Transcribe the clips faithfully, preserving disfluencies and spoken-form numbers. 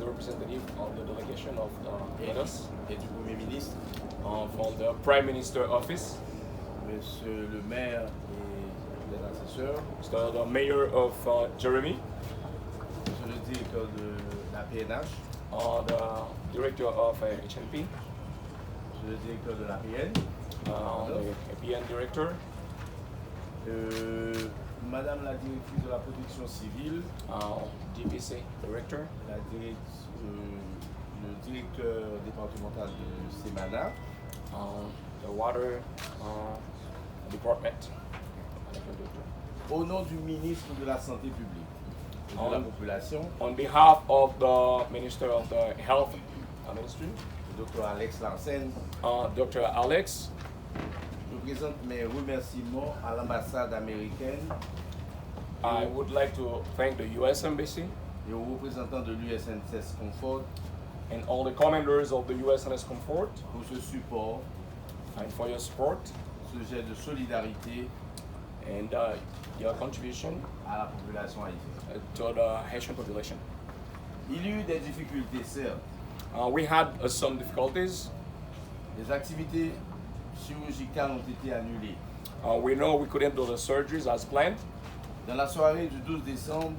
representative of the delegation of the Goddess, et du Premier ministre, uh, from the Prime Minister Office, Monsieur le maire et les assesseurs, Mister the mayor of uh, Jeremie, Monsieur le directeur de la P N H, uh, the director of uh, H N P, Monsieur le directeur de la P N, uh, the P N director, euh, Madame la directrice de la protection civile, uh, D P C director, la direct- euh, le directeur départemental de Semana, uh, the water uh, department. Au nom du ministre de la Santé publique et de la population, on behalf of the Minister of the Health uh, Ministry, Docteur Alex Larsen, uh, Doctor Alex, je présente mes remerciements à l'ambassade américaine, I would like to thank the U S Embassy, et aux représentants de l'U S N S Comfort, and all the commanders of the U S N S Comfort, pour ce support, and for your support, ce geste de solidarité, and uh, your contribution à la population haïtienne, uh, to the Haitian population. Il y eut des difficultés, certes. Uh, we had uh, some difficulties. Les activités chirurgicales ont été annulées. Uh, we know we couldn't do the surgeries as planned. Dans la soirée du douze décembre,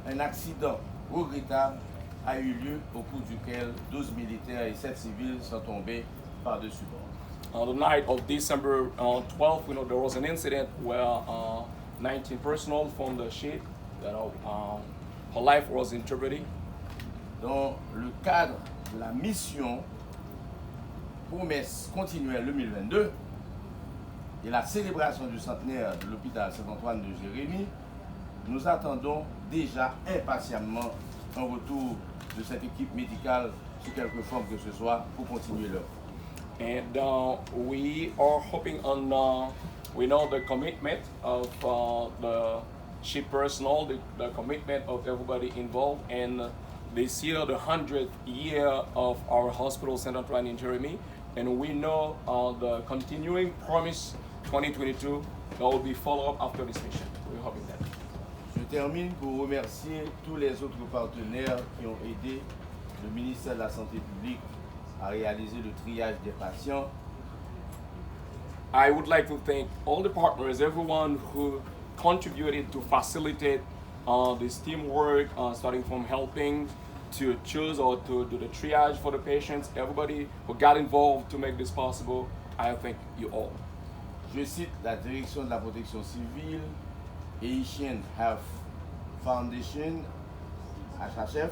un accident regrettable a eu lieu au cours duquel douze militaires et sept civils sont tombés par-dessus bord. On the night of December uh, twelfth, we know there was an incident where uh, nineteen personnel from the ship, you know, um, her life was in jeopardy. Dans le cadre de la mission Promesse continuelle deux mille vingt-deux et la célébration du centenaire de l'hôpital Saint-Antoine de Jérémie, nous attendons déjà impatiemment un retour de cette équipe médicale sous quelque forme que ce soit pour continuer l'œuvre. And uh, we are hoping on, uh, we know the commitment of uh, the ship personnel, the, the commitment of everybody involved, and this year, the hundredth year of our hospital, Saint Antoine in Jeremie, and we know uh, the continuing promise twenty twenty-two that will be follow up after this mission. We're hoping that. Je termine pour remercier tous les autres partenaires qui ont aidé le ministère de la Santé publique à réaliser le triage des patients. I would like to thank all the partners, everyone who contributed to facilitate uh, this teamwork, uh, starting from helping to choose or to do the triage for the patients, everybody who got involved to make this possible. I thank you all. Je cite la direction de la protection civile, Haitian Health Foundation, H H F,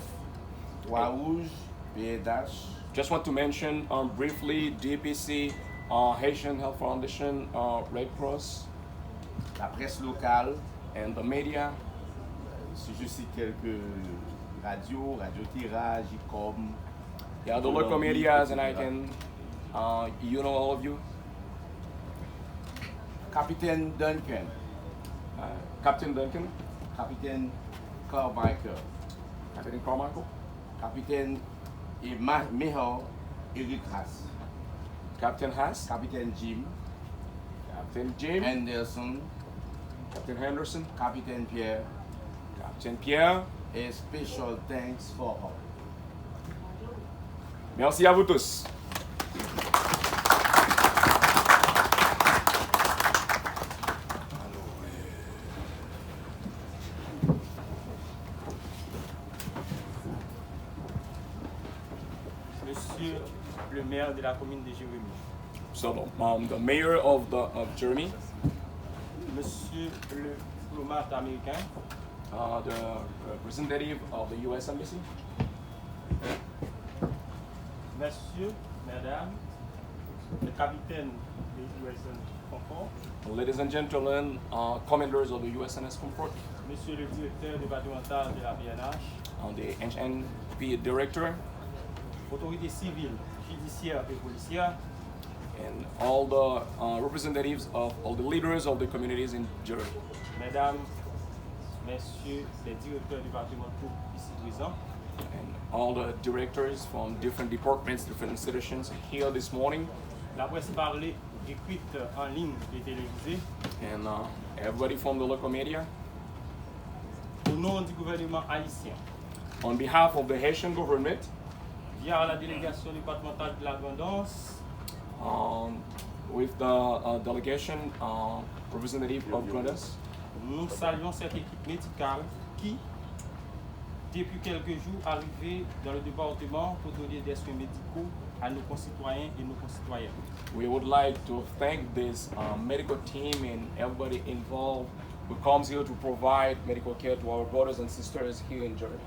Croix-Rouge, P N H. Just want to mention um, briefly D P C, uh, Haitian Health Foundation, uh, Red Cross, la presse locale, and the media. Si je cite quelques radios, Radio Terra, J-Com, yeah, the local medias, and I can, uh, you know all of you. Capitaine Duncan. Uh, Captain Duncan. Capitaine Carmichael. Captain Carmichael. Capitaine Emma Mehor, Eric Haas. Captain Haas. Capitaine Jim. Captain Jim. Anderson. Captain Henderson. Capitaine Pierre. Captain Pierre. A special thanks for all. Merci à vous tous. Monsieur le maire de la commune de Jérémie. So, um, the mayor of, the, of Jeremy. Monsieur le diplomate américain. Uh, the representative of the U S Embassy. Monsieur, madame, le capitaine de U S N Comfort. Ladies and gentlemen, uh, commanders of the U S N S Comfort. Monsieur le directeur départemental de la P N H. Uh, the H N P director. Autorités civiles, judiciaires et policières. And all the uh, representatives of all the leaders of the communities in Jeremy. Mesdames, messieurs les directeurs départementaux ici présents. And all the directors from different departments, different institutions here this morning. La presse parlée, écrite, en ligne et télévisée. And uh, everybody from the local media. Au nom du gouvernement haïtien. On behalf of the Haitian government, via la délégation départementale de la Grand'Anse, um, with the uh, delegation uh, representative of Grand'Anse, nous saluons cette équipe médicale qui, depuis quelques jours, arrivée dans le département pour donner des soins médicaux à nos concitoyens et nos concitoyennes. We would like to thank this uh, medical team and everybody involved who comes here to provide medical care to our brothers and sisters here in Germany.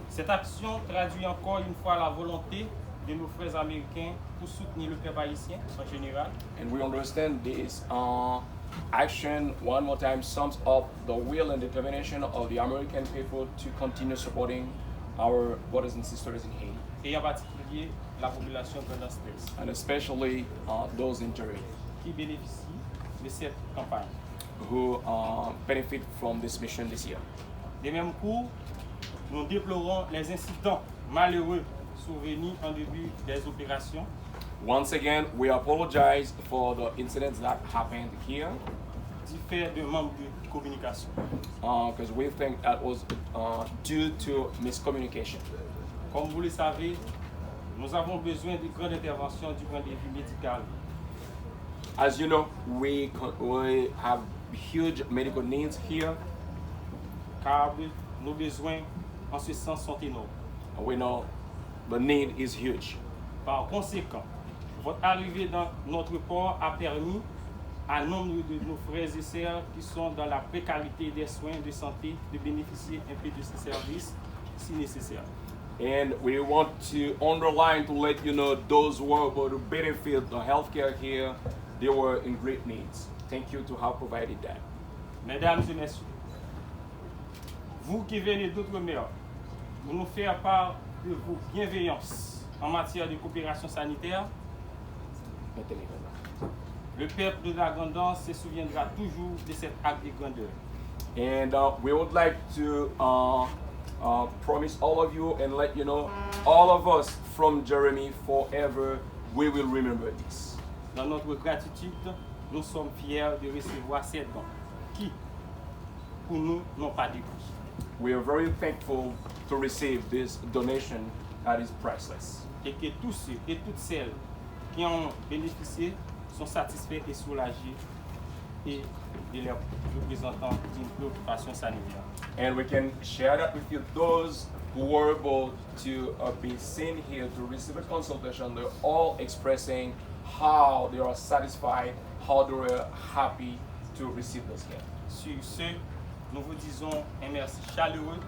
Cette action traduit encore une fois la volonté de nos frères américains pour soutenir le peuple haïtien en général. And we understand this uh, action one more time sums up the will and determination of the American people to continue supporting our brothers and sisters in Haiti, et en particulier la population grandanceuse, and especially uh, those in Germany qui bénéficient de cette campagne. Who uh, benefit from this mission this year. De même coup, nous déplorons les incidents malheureux survenus en début des opérations. Once again, we apologize for the incidents that happened here du fait de manque de communication. Because uh, we think that was uh, due to miscommunication. Comme vous le savez, nous avons besoin de grandes interventions du point de vue médical. As you know, we, we have huge medical needs here. Car nos besoins en ce sens sont énormes. We know the need is huge. Par conséquent, votre arrivée dans notre port a permis à nombre de nos frères et sœurs qui sont dans la précarité des soins de santé de bénéficier un peu de ces services si nécessaire. And we want to underline to let you know those who are able to benefit the healthcare here, they were in great needs. Thank you to have provided that. Mesdames et messieurs, vous qui venez d'outre-mer, pour nous faire part de vos bienveillances en matière de coopération sanitaire, le peuple de la Grand'Anse se souviendra toujours de cet acte de grandeur. And uh, we would like to uh, uh, promise all of you and let you know, all of us from Jeremy forever, we will remember this. Dans notre gratitude, nous sommes fiers de recevoir ces dons qui, pour nous, n'ont pas de prix. We are very thankful to receive this donation that is priceless. Et que tous ceux et toutes celles qui en ont bénéficié sont satisfaits et soulagés et de leurs représentants d'une préoccupation sanitaire. And we can share that with you. Those who were able to uh, be seen here to receive a consultation, they're all expressing how they are satisfied, how they were happy to receive those gifts. Sur ce, nous vous disons un merci chaleureux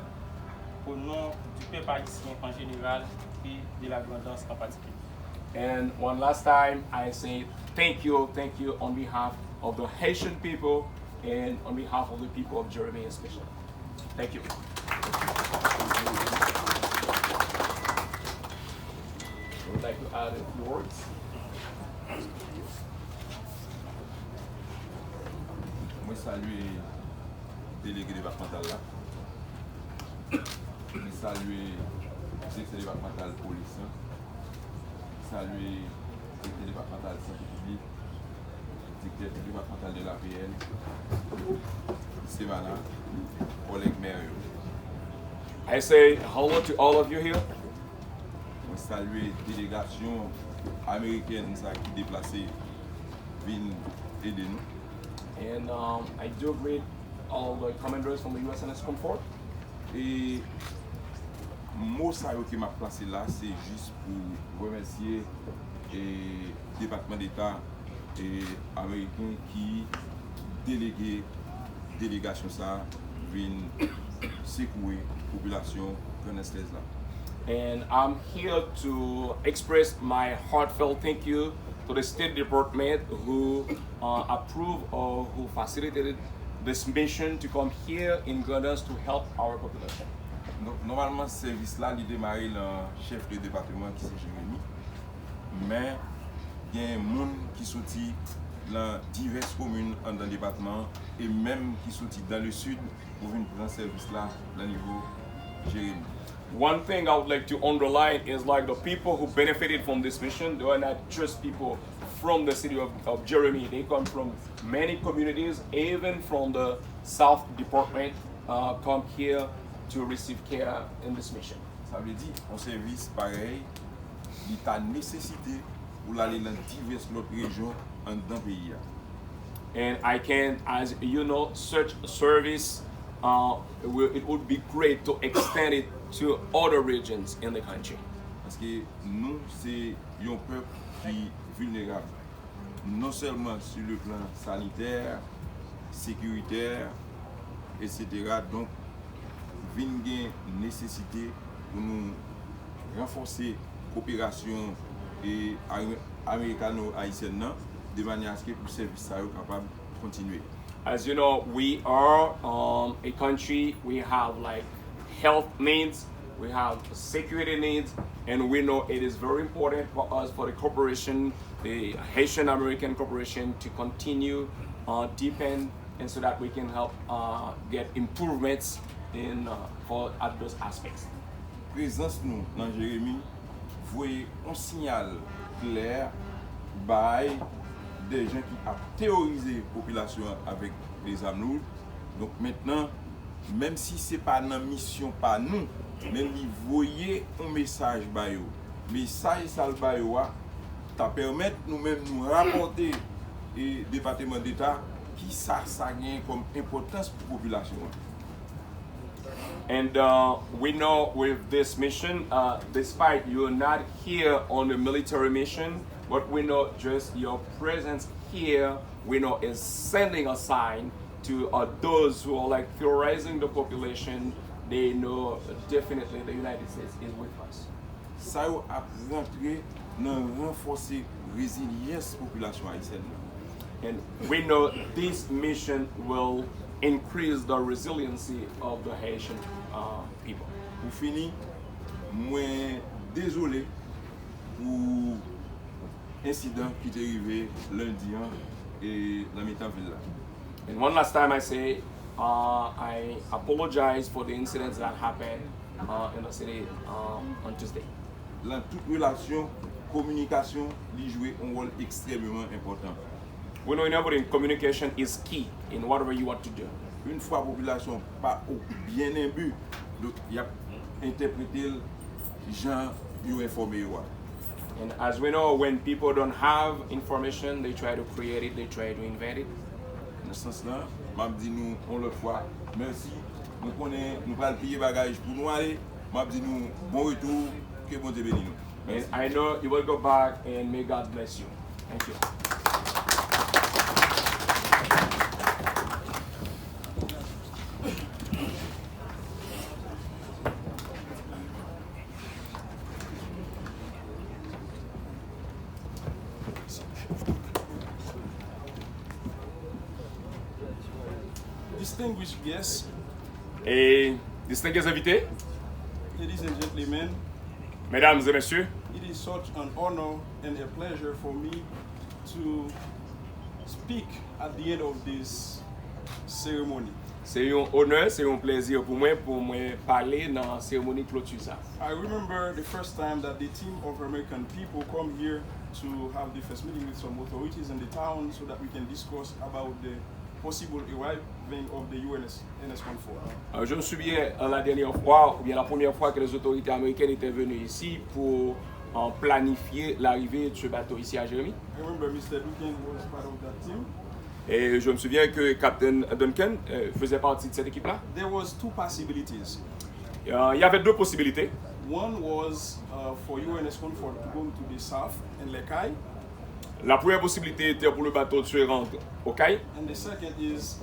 au nom du peuple haïtien en général et de la Grand'Anse en particulier. And one last time, I say thank you, thank you on behalf of the Haitian people and on behalf of the people of Jeremy especially. Thank you. Would like to add a few words. Mwen salye delege depatmantal la. Mwen salye direktè depatmantal polis la. Mwen salye direktè depatmantal sante piblik, direktè depatmantal de l'A P L, Semana, kòlèg mè yo. I say hello to all of you here. Mwen salye delegasyon amerikèn sa ki deplase vin ede nou. And um, I do greet all the commanders from the U S N S Comfort. E mo sa yo ke m ap plase la, se jis pou remèsye e Depatman Deta e ameriken ki delege delegasyon sa a vin sekouwe popilasyon Grandans trèz la. And I'm here to express my heartfelt thank you to the State Department who uh, approved or who facilitated this mission to come here in Grandans to help our population. Nò- Nòmalman, sèvis la li demare lan chèf de depatman ki se Jeremi. Men, gen moun ki soti lan divès komin anndan depatman an e menm ki soti dan le sid pou vin pran sèvis la nan nivo Jeremi. One thing I would like to underline is like the people who benefited from this mission, they are not just people from the city of, of Jeremy. They come from many communities, even from the South Department, uh, come here to receive care in this mission. Sa vle di, yon sèvis parèy, li ta nesesite pou l ale nan divès lòt rejyon anndan peyi a. And I can, as you know, such service, uh, will, it would be great to extend it to other regions in the country. Paske nou se yon pèp ki vilnerab, non sèlman sou le plan sanitè, sekiritè, etsetera. Donk, vin gen nesesite pou nou ranfòse koperasyon e amerikano-ayisyèn nan, de manyè aske pou sèvis sa yo kapab kontinye. As you know, we are, um, a country, we have, like, health needs, we have security needs, and we know it is very important for us, for the corporation, the Haitian American Corporation, to continue, uh, deepen, and so that we can help, uh, get improvements in, uh, for, at those aspects. Prezans nou nan Jeremi voye yon siyal klè bay de jan ki ap teworize popilasyon an avèk lezam lou. Donk mentnan, menm si se pa nan misyon pa nou, men li voye yon mesaj ba yo. Mesaj sa l ba yo a ta pèmèt nou menm nou rapòte e Depatman Deta kisa sa genyen kòm enpòtans pou popilasyon an. And, uh, we know with this mission, uh, despite you're not here on a military mission, but we know just your presence here, we know is sending a sign to, uh, those who are, like, theorizing the population. They know definitely the United States is with us. Sa yo ap rantre nan ranfòse rezilyans popilasyon ayisyèn nan. And we know this mission will increase the resiliency of the Haitian, uh, people. Pou fini, mwen dezole pou ensidan ki te rive lendi an e nan mitan vil la. And one last time I say, uh, I apologize for the incidents that happened, uh, in the city, um, on Tuesday. Nan tout relasyon, kominikasyon li jwe yon wòl ekstrèmeman enpòtan. We know in everything, communication is key in whatever you want to do. Yon fwa popilasyon pa o-, byen enbi, donk y ap entèprete l jan yo enfòme yo a. And as we know, when people don't have information, they try to create it, they try to invent it. Nan sans lan, m ap di nou yon lòt fwa mèsi. Mwen konnen nou pral pliye bagaj pou nou ale. M ap di nou bon retou, ke Bondye beni nou. And I know you will go back and may God bless you. Thank you. Distinguished guests, e distingués invités, ladies and gentlemen, mesdames et messieurs, it is such an honor and a pleasure for me to speak at the end of this ceremony. Se yon onè, se yon plezi pou mwen, pou mwen pale nan seremoni kloti sa. I remember the first time that the team of American people come here to have the first meeting with some authorities in the town so that we can discuss about the possible arriving of the U N S, N S one forty. Euh, je me souviens, euh, la dernière fois, ou bien la première fois que les autorités américaines étaient venues ici pour, euh, planifier l'arrivée de ce bateau ici à Jérémie. I remember Mister Duncan was part of that team. Et je me souviens que Captain Duncan, euh, faisait partie de cette équipe-là. There was two possibilities. Euh, il y avait deux possibilités. One was, uh, for U N S Comfort to go to the south in Les Cayes. La première possibilité était pour le bateau de se rendre aux Cayes. And the second is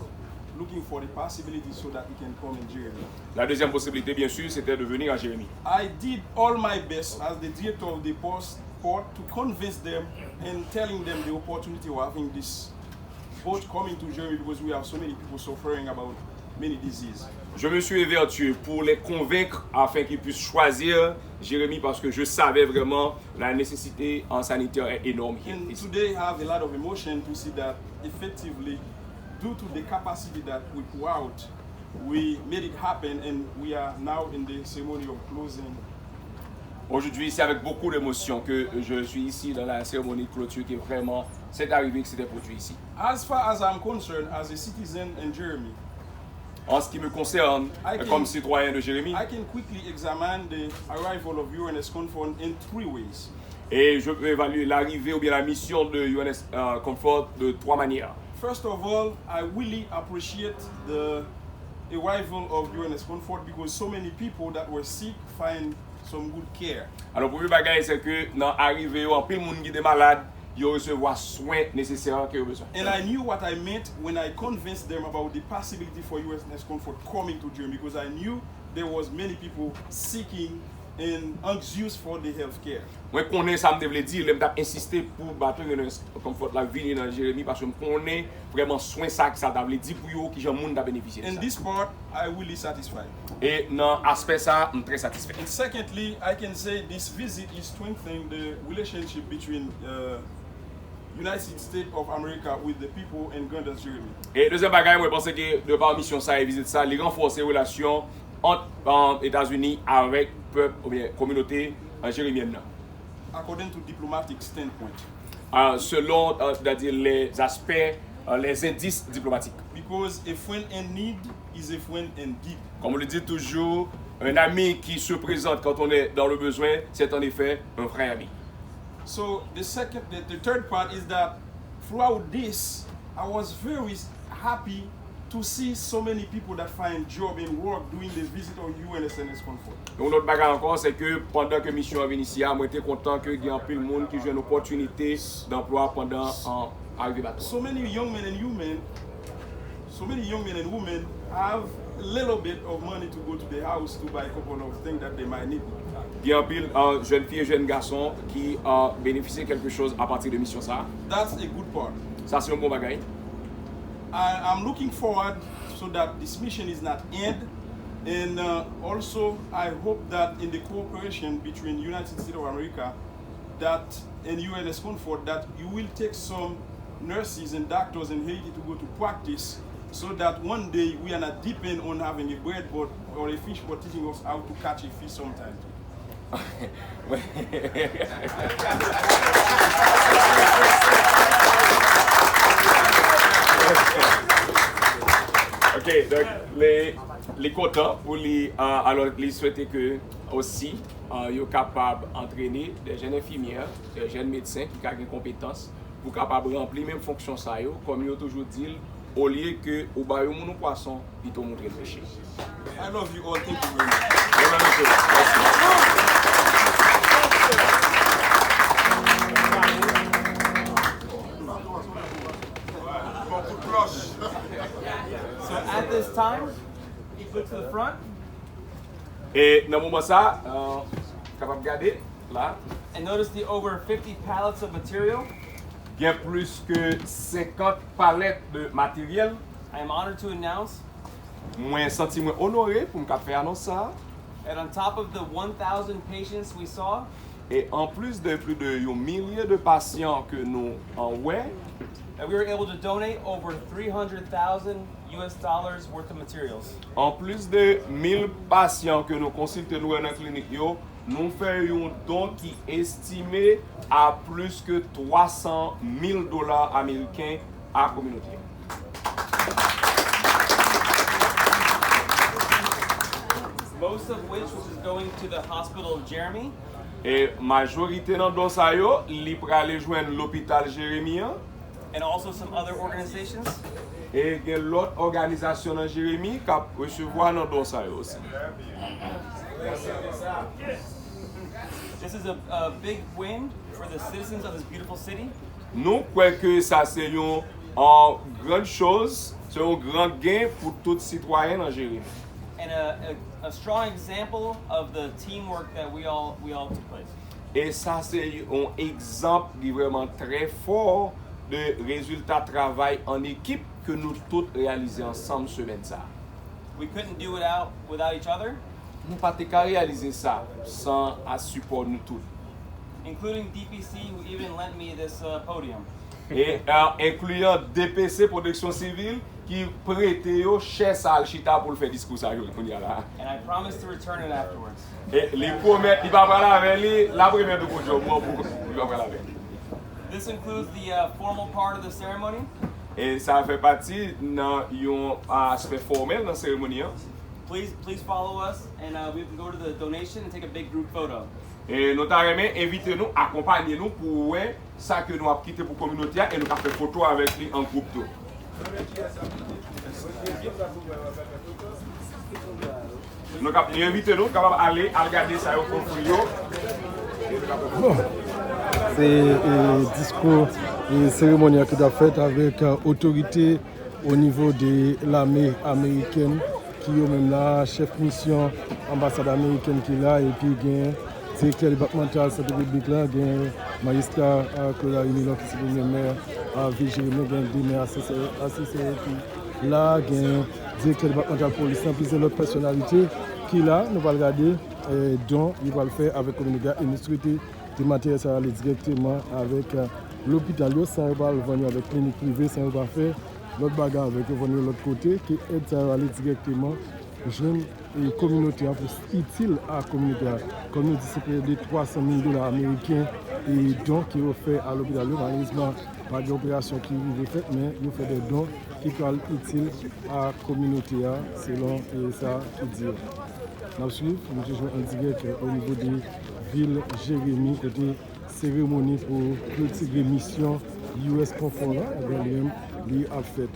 looking for the possibility so that he can come in Jeremy. La deuxième possibilité, bien sûr, c'était de venir à Jérémie. I did all my best as the director of the post, port to convince them and telling them the opportunity of having this boat coming to Jeremy because we have so many people suffering about many diseases. Je me suis évertué pour les convaincre afin qu'ils puissent choisir Jérémie parce que je savais vraiment la nécessité en sanitaire est énorme here. And today I have a lot of emotion to see that effectively, due to the capacity that we pour out, we made it happen and we are now in the ceremony of closing. Aujourd'hui, c'est avec beaucoup d'émotion que je suis ici dans la cérémonie de clôture qui est vraiment cette arrivée qui s'est produite ici. As far as I'm concerned, as a citizen in Jeremy, En ce qui me concerne, I euh, comme can, citoyen de Jérémie, I can quickly examine the arrival of U N S Comfort in three ways. Et je peux évaluer l'arrivée ou bien la mission de U N S euh, Comfort de trois manières. First of all, I really appreciate the arrival of U N S Comfort because so many people that were sick find some good care. Alò, premye bagay, se ke nan arive yo, anpil moun ki te malad, yo resevwa swen nesesè ke yo bezwen. And I knew what I meant when I convinced them about the possibility for U N S Comfort coming to Germany because I knew there was many people seeking and anxious for the health care. Mwen konnen sa m te vle di lè m t ap ensiste pou bato U N S Comfort la vini nan Jeremi, paske m konnen vrèman swen sa, ki sa ta vle di pou yo, kijan moun ta benefisye de In sa. This part, I really satisfied. E nan aspè sa, m trè satisfè. And secondly, I can say this visit is strengthening the relationship between uh, United States of America with the people in Grand'Anse Jeremi. E dezyèm bagay, mwen panse ke de pa misyon sa e vizit sa, li ranfòse relasyon ant um, Etazini avèk pèp oubyen kominote uh, jeremyèn nan. According to diplomatic standpoint. Uh, selon, uh, c'est-à-dire les aspects, uh, les indices diplomatiques. Because a friend in need is a friend indeed. Comme on le dit toujours, un ami qui se présente quand on est dans le besoin, c'est en effet un vrai ami. So the second, the, the third part is that throughout this, I was very happy to see so many people that find job and work during the visit of U N S N S Comfort. Yon lòt bagay ankò, se ke pandan ke misyon an vin isi a, mwen te kontan ke gen anpil moun ki jwenn opòtinite danplwa pandan an arive bato. So many young men and women, so many young men and women have a little bit of money to go to the house to buy a couple of things that they might need. Gen anpil uh, jèn fi e jèn gason ki uh, benefisye kèlke choz apati de misyon sa. That's a good part. Sa se yon bon bagay. I, I'm looking forward so that this mission is not end. And uh, also, I hope that in the cooperation between United States of America, that and U N S Comfort, that you will take some nurses and doctors in Haiti to go to practice, so that one day we are not depend on having a bread boat or a fish boat teaching us how to catch a fish sometime. Ok, donk li, li kontan pou li, uh, alò li swete ke osi uh, yo kapab antrene de jèn enfimyè, de jèn medsen ki ka gen konpetans pou kapab ranpli menm fonksyon sa yo, kòm yo toujou di l, olye ke ou ba yon moun yon pwason, pito montre l peche. I love you all. Thank you very much. Vrèman, mesye, mèsi. So at this time, you go to the front. E nan moman sa, uh, kapab gade la. And notice the over fifty pallets of material. Gen plis ke senkant palèt de materyèl. I am honored to announce Mwen santi mwen onore pou m kab fè anons sa. That on top of the one thousand patients we saw, E anplis de plis de yon milye de pasyan ke nou an wè, that we were able to donate over three hundred thousand U S dollars worth of materials. Anplis de mil pasyan ke nou konsilte, nou wè nan klinik yo, nou fè yon don ki estime a plis ke twa san mil dola ameriken a kominote a. Most of which, which is going to the hospital of Jeremy. E majorite nan don sa yo, li prale jwenn lopital Jeremi an. And also some other organizations. E gen lòt òganizasyon nan Jeremi k ap resevwa nan don sa yo osi. This is a, a big win for the citizens of this beautiful city. Nou kwè ke sa se yon uh, gran choz, se yon gran gen pou tout sitwayen nan Jeremi. And a, a, a strong example of the teamwork that we all we all took place. E sa se yon egzanp ki vrèman trè fò de rezilta travay an ekip ke nou tout reyalize ansanm semèn sa. We couldn't do it out without each other. Nou pa te ka reyalize sa san a sipò nou tout. Including D P C, who even lent me this uh, podium. E uh, enkliyan D P C Pwoteksyon Sivil ki prete yo chè sa al chita pou l fè diskou sa yo kounye a la. And I promise to return it afterwards. E li pwomèt li pa pral avè li, l ap remèt ou pou jòb ou an pou li pa pral avè li. This includes the uh, formal part of the ceremony. E sa fè pati nan yon aspè fòmèl nan seremoni an. Please, please follow us, and uh, we can go to the donation and take a big group photo. E nou ta renmen envite nou, akonpanye nou pou wè sa ke nou ap kite pou kominote a, e nou ka fè foto avèk li an gwoup tou. Nou kap, nou envite nou, kapab ale, al gade sa yo ofri yo. Bon, se e, diskou e, seremonyèl ki t ap fèt avèk e, otorite o nivo de lame amerikèn ki yo menm la, chèf misyon anbasad amerikèn ki la, epi gen direktè depatmantal sante piblik la, gen majistra a, Claude Arimilon ki se premye mè a vil Jeremi, gen de mè asesè, asesè ki la, gen direktè depatmantal polis la, plizyè lòt pèsonalite ki la. Nou pral gade e, don yo pral fè avèk kominote a, e nou swete ke materyèl sa yo ale dirèkteman avèk e, lopital yo, san yo pral vann yo avèk klinik prive, san yo pa fè lòt bagay avèk yo, vann yo lòt kote, ke èd sa yo ale dirèkteman jwenn e, kominote a pou itil a kominote a. Kòm nou di, se prè de twa san mil dola ameriken e, don ke yo fè a lopital yo. Malerezman, pa gen operasyon ki rive fèt, men yo fè de don ki pral itil a kominote a, selon e, sa ki di yo. N ap swiv, nou toujou an dirèk o nivo de vil Jeremi, kote seremoni pou klotire misyon U S Confort la, ebyen, li menm, li ap fèt.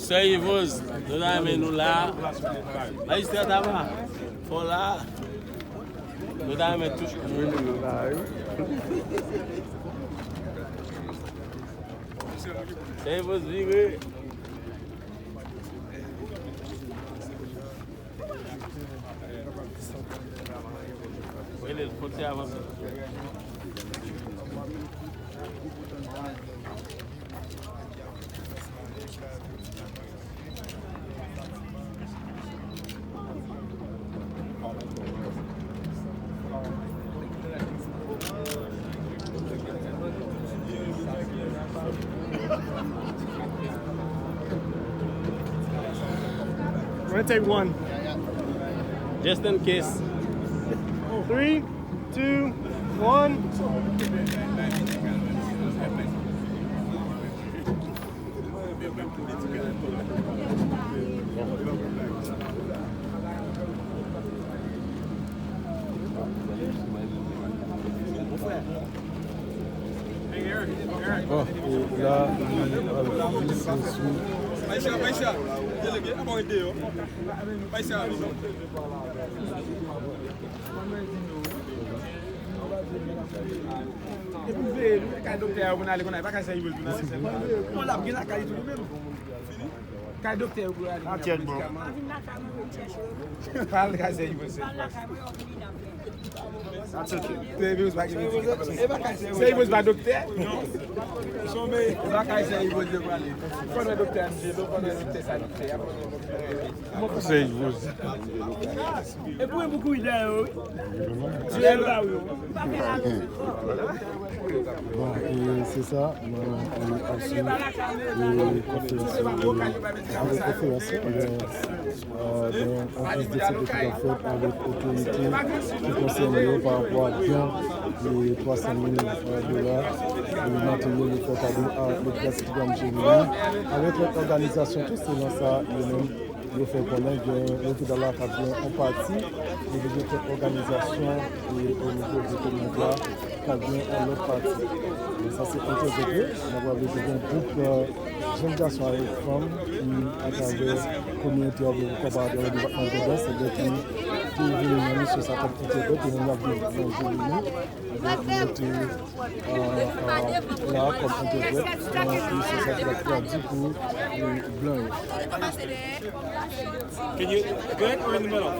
Sè Yves Rose, nou ta renmen nou la. Majistra Taba, fò la. Nou ta renmen tout moun. Sè Yves Rose vire. Rele l, kontinye avanse. We're gonna take one. Just in case. Three, two, one. Bon, e la, li al vise sou. Bay sa, bay sa. Delege, a pa w deyò. Bay sa. Epi veye, nou kay doktè a, pou n ale konn ale, pa kay sè Ivo l pou n ale sè. Bon, l ap gen lakay tou li menm. Kay doktè yo pou ale. Atyèlman. Pa al kay sè Ivo l sè. Sè Ivo l pa gen medikaman. Sè Ivo l pa doktè. E pa kay sè Ivo l pou ale. Fò nan doktè a, fò nan doktè sanitè. Konsèy Jozèf. E pou mwen pou kouri dèyè yo, wi. Dèyè yo ba wi. Bon, e se sa, mwen, e, ap swiv, e, konferans yo, e, avèk konferans yo, e, e, gen yon vizit de sante ki t ap fèt avèk otorite ki konsène yo pa rapò a don de twa san mil, e, dola, e, materyèl yo fè kado a lopital Siti Granm Jeremi, avèk lòt òganizasyon tou, se nan sa yo menm. Yo fè konnen gen lopital la k ap gen yon pati, epi gen kèk òganizasyon e o nivo de kominòte a k ap gen yon lòt pati. Men sa se entèvyou ke nou pral gen gwoup, e, jèn gason avèk fanm ki atravè kominote a, oubyen kòporatè nan depatman Grandans, se lè ki te vini nan misyon sa k ap entèvyou, ke nou ap viv nan Jeremi. Donk, nou te, e, e, la kòm entèprèt nan misyon sa ki t ap tradui pou, e, blan yo. Can you go ahead or in the middle?